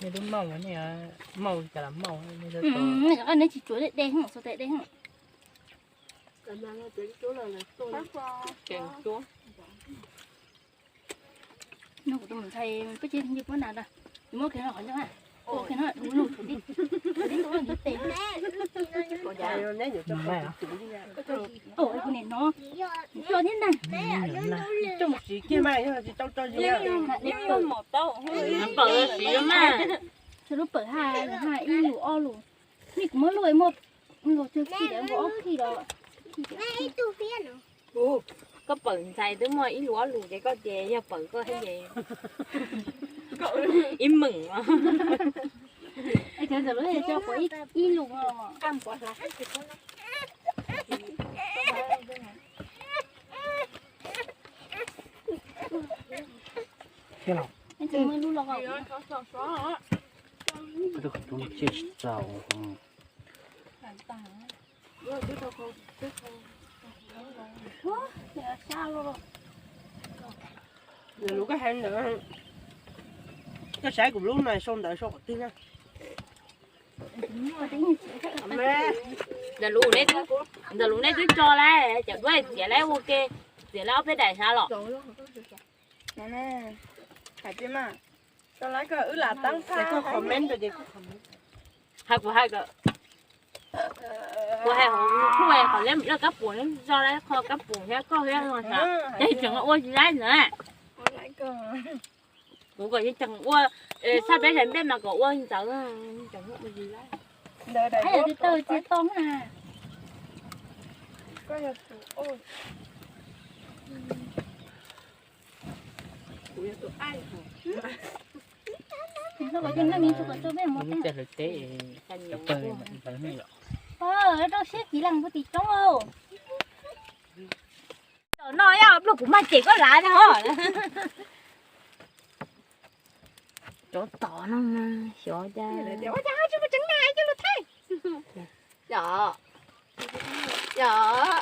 Nej lub mauj, mauj cas los mauj, nej tsis tsuav de, de, txhob de. No kuv tus ntxhais peb tsis nci puab nas da, muab kiag no qhov ncauj ha, ua kiag no lug tshuav tib, tshuav tib tug ntiv tes. Kuv niam hnov, coj thiab ntag. Coj mus siv kiag mas yog tsis tau tso zis. Pawm siv mas. Tso lub pawm ha, ha ib lus ob lus. Nej kuv muab luaj muaj, muaj khi, muaj ob khi los. Koj pawm ntxhais twb muaj ib lus ob lus ces koj ces yog pawm koj thiab ces ib meem os. Cov ntxawm lub tso pom ib lus os. Thiab los. Tus tsiaj tsis txaus. Lub koj hais ntawd, koj saib kuv lub no sau ntawv sau qhov twg na. Ntawm lub neb twb tso lawm, cov duab txiav lawm ua ke, txiav lawm ob peb daim xav los. Hais tias mas, tau lawv kawg wb lam tab txhab. Hais kuv hais kom, kuv hais hauv kuv qhov leb lawm kab pum, tso lawm qhov kab pum thiab koj thiab no xav, ces tseem ua tsis laib ntawd. Kuv kom yeej tseem ua, txhaj peb zais nplej mas kom ua ntawd, tseem ua tsis laib. Hais tias tau tsis tau na. Rau siab kiv leej puag tim roob. Tam no yog pluj kuv mag ces koj lav na ho. Cov tom no mas xyov cas. Ua cas ho tsis mus tseev na coj lug thaij. Yom, yom.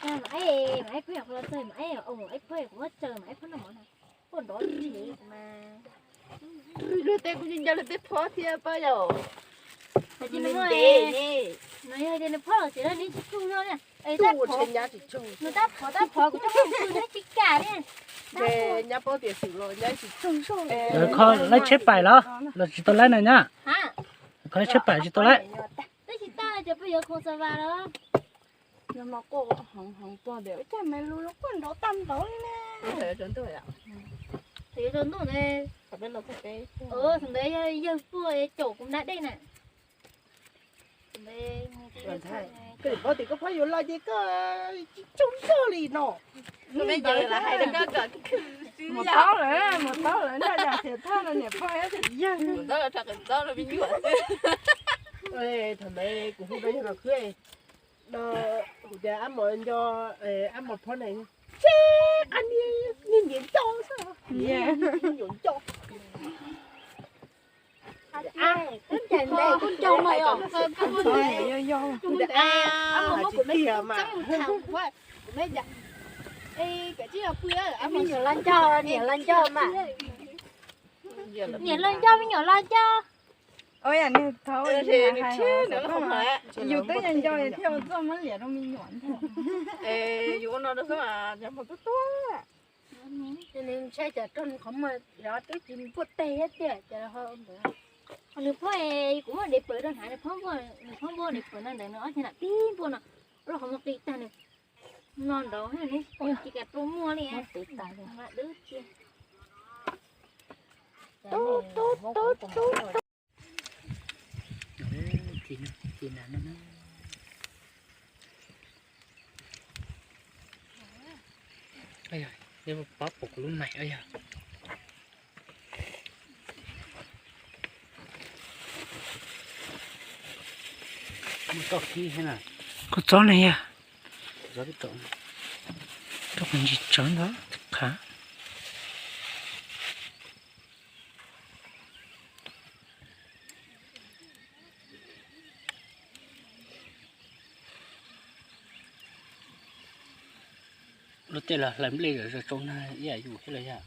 Mas ib pab yog qhov los txawg mas ib, ib pab yog kuv muab tsaws mas ib pab noj mov na. Puaj nrov tshis mas. Luag tej kuv yeej nco luag tej phob thiab pab yom. Nws yog tias nws phob los tsev neb tsis tsuj zog na. Nws tab phov tab phov kuv tsis kam ne. Nyab paub tias xwm los nyab tsis tsuj zog. Kho laib tsheb pais los, los tsis tau laib na nyab. Kho laib tsheb pais tsis tau laib. Twb tsis tau cov peb yuav khoom xav vas los. Yog no quaj heev heev pog tias ua cas me lug quaj nrov tag npaum li na. Thaum yuav tsaus ntuj ntawd, thaum ntawd yog yawg puag caum kuv nrab dej na. Koj paub tias koj phob yuav los ces koj tsis tsaug zog li no. Mus taub lawm, mus taub lawm, nrog yam thiam thaj no niam pog thiab yawg. Thaum ntawd kuv hu rau yawg los khwb, kuv tias ab mos nco, ab mos phob na, tsis qab niag niam nco xwb, niam nco. Kuv tias ab, kuv tias ab, me nyuam los nco, niam los nco mas. Niam los nco, me nyuam los nco. Yus twb nco nco thiaj ua txuj muab liam rau me nyuam ntag. Yus ua no rau xwb mas cov hmoov tuab tuab. Ntshai tsam raug nws qhov muag los twb tsis puaj teg thiab tiag. Nws phob, kuv muab dev pawm rau hnav, nws phob npuaj, nws phob npuaj dev pawm no ntawm nws ob cag nram pib npuaj no, lub qhov muag qis tag nws no nraud nws tsis kam rau muag li. Pob pom kuv lub mais yog. Koj txob ne yog. Rau qhov ntsis tsawv ntag qhav. Luag tej los hlais nplej zom zaws tsau nag ib yam yus thiab los yog.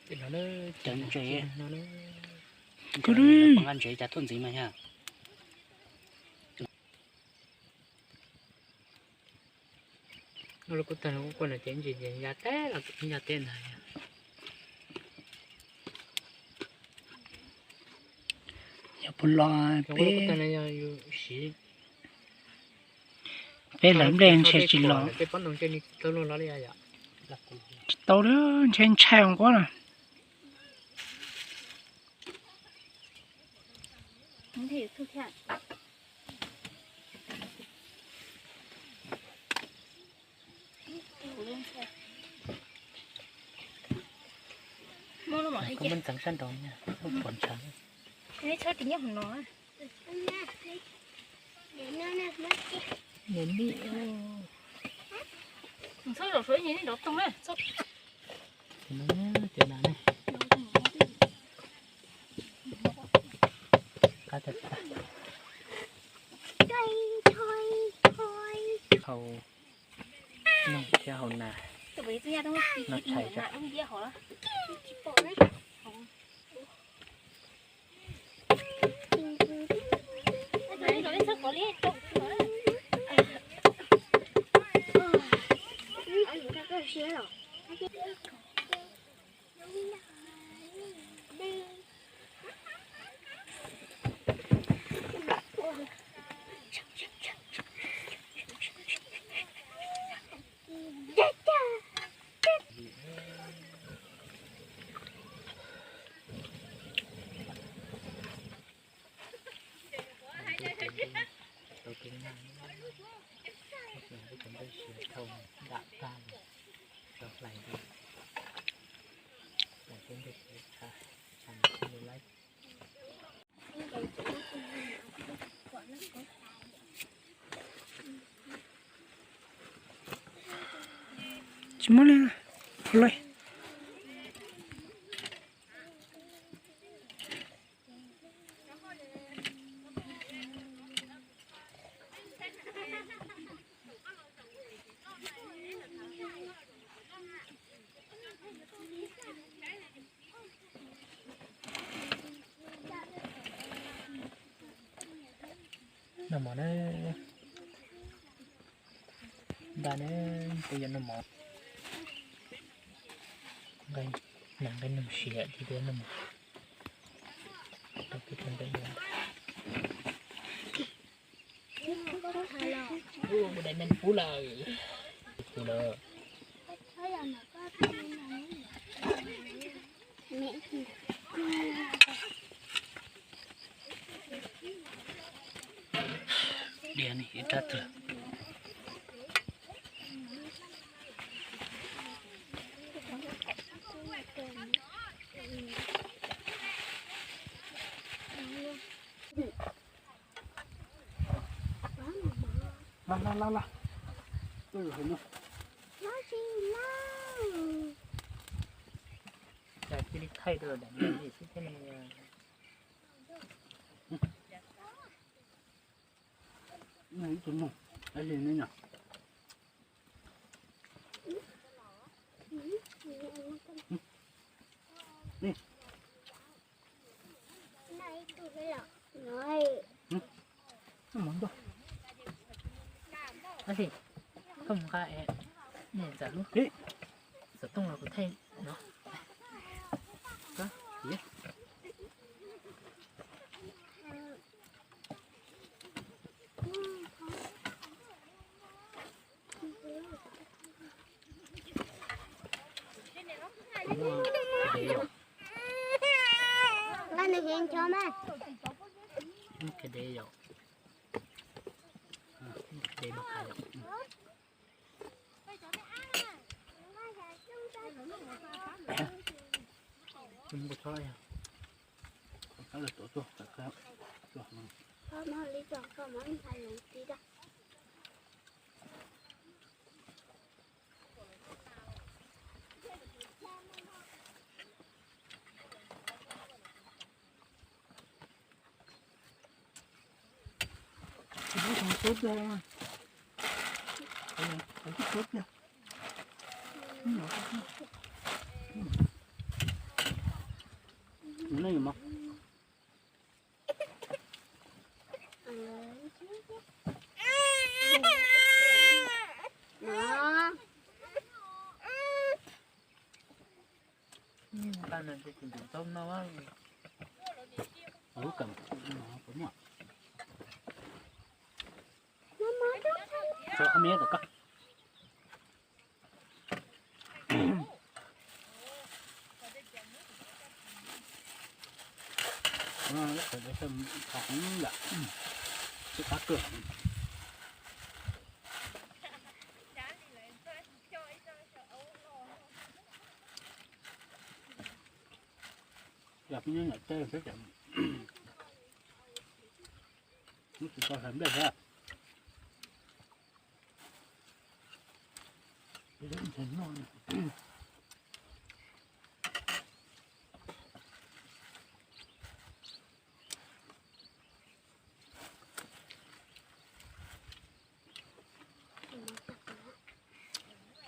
Cov ntses, nqa ntses cas tuaj ntxiv mas yog. Kuv tag no kuv kuaj no ces ntsis ces ya teb los ya teb ntag. Yog puas los peb, peb lawv nplej ntshe tsis los. Tsis tau li, ntshe ntshai nquab na. Muab ntxeev sab nraud, pom ntshav. Qab tag tag. Hau noog thiab hau nas no tshais tso. Tsis muaj li, ua li. Noj mov na, npaj na, kuv yuav noj mov. Nqaij, nqaij noog siav li tias noj mov. Ua daim neeg pub lawm, pub lawm. Diav ib rab twg. Los los los los. Cia li thaij rau daim xwb thiab ne. Ib tug noog, li ne yom. Tab sis koj mus nqa es, nej txawm lub xov tooj los kuv thaij no. Nqa nws heev ncho mas. Muab kev dev yom. Kev dev mas qab yom. Mus txhob yog. Koj mus li txog koj mam li hais lus tib da. Nej yuav mov. Lub kam, tso qhov me rau koj. Yog peb nyob nyom tej xwb ces, lub tsis tau hais nplej thiab.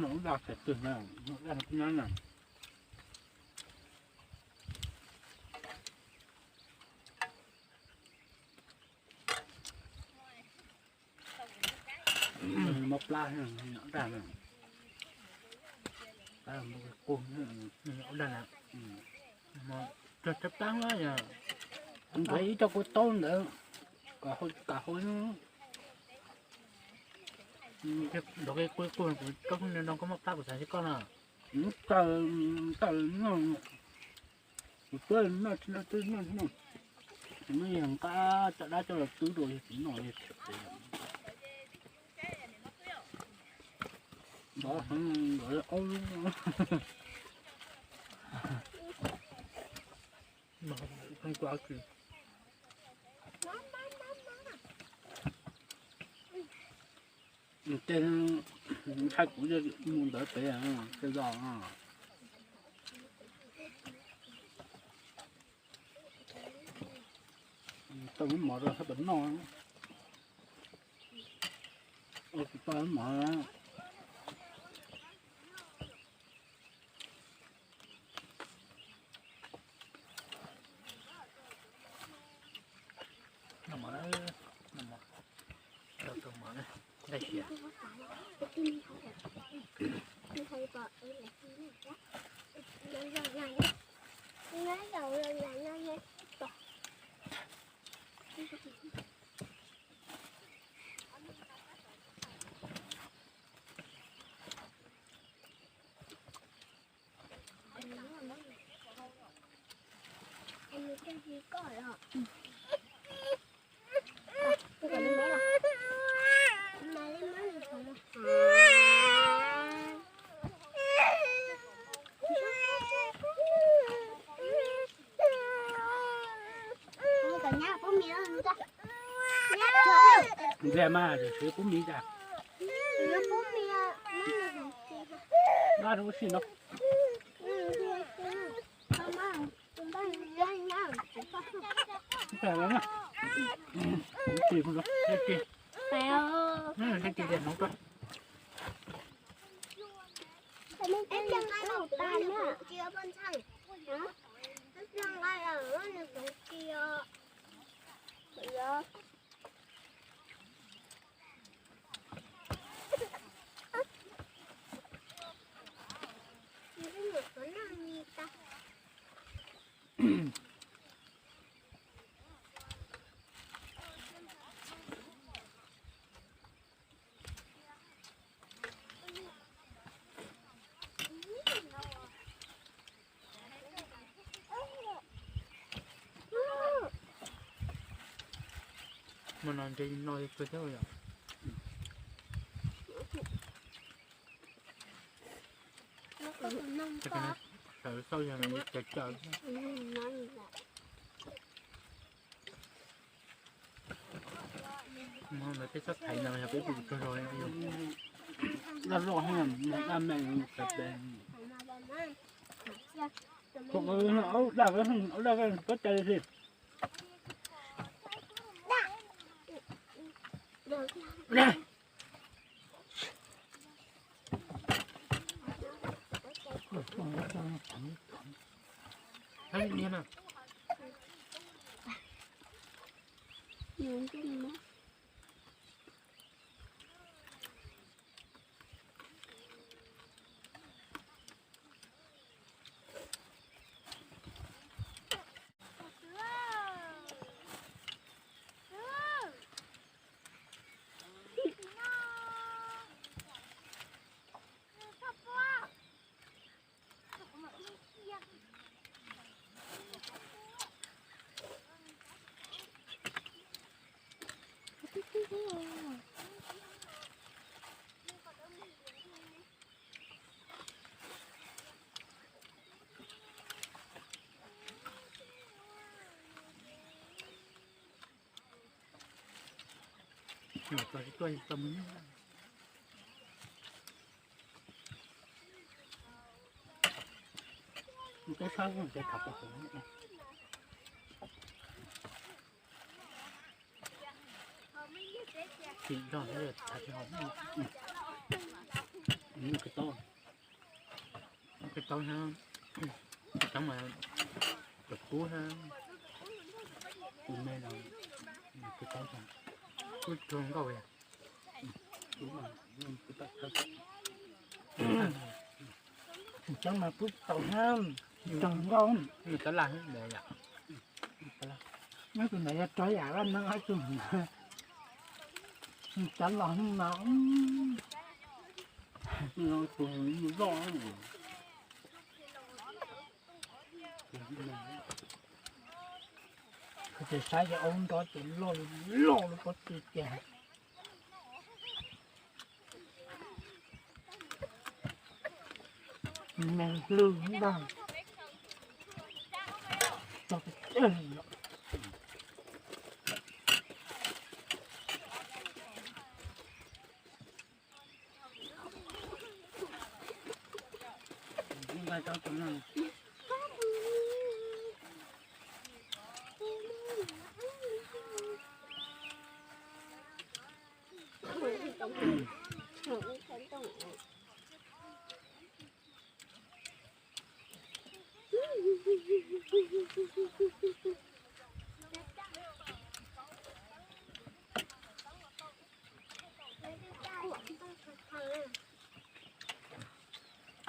Noj ub daj thaum twg na, noj ub daj no peb nyob na. Mob plab, noj ub daj na. Plab, noj ub daj na. Cog tsab plab na yog, nrhiav ib co kua taub ntawd, kam hau, kam hau, nrog qe qu qu, kuv coj no koj mob plab kuv xav ntsib koj no. Kuv tsis noj, kuv twb noj tsis noj, twb noj tsis noj. Kuv noj yog nqa cov dab coj los twb rau yog tsis noj yog tsam ntov heev, ntov aub lub. Tej hais kuv mus ntawd pem tej zos. Tau lub mov rau hab pam noj. Ua kuv tau lub mov. Noj mov, noj mov, tau mov, nqaij siav. Ntxias mas, tsis pub miv cas. Dab rau ua si no. Mas no ntshe no kawg thiab yom. Sawv xauj yog no cov cawm. Mas no peb txhob thaiv no yog peb pum tag zog. Daj loj, daj me, daj me. Daj, daj, daj, daj, daj, daj. Hab niag na. Tsis zog, tsis hov, tsis tau, tsis tau, tsis tau mas, cov kub, tus me no, tsis tau, kub tsuag nkauj. Cov mas kub tau hab, tsuag nkauj. Nws cov laj, nws tus ntawd yog rov yam laj neeb hab tug, cov los no, tus loj. Kuv ces saib ces ua nrov ces loj li loj li pob tw tiag. Me hlwb ntag.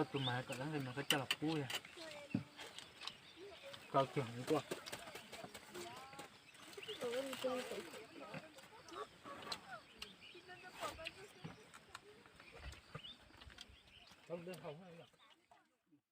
Koj tus mas kom dab qis mas koj coj los pub yog koj kiag hov tuaj.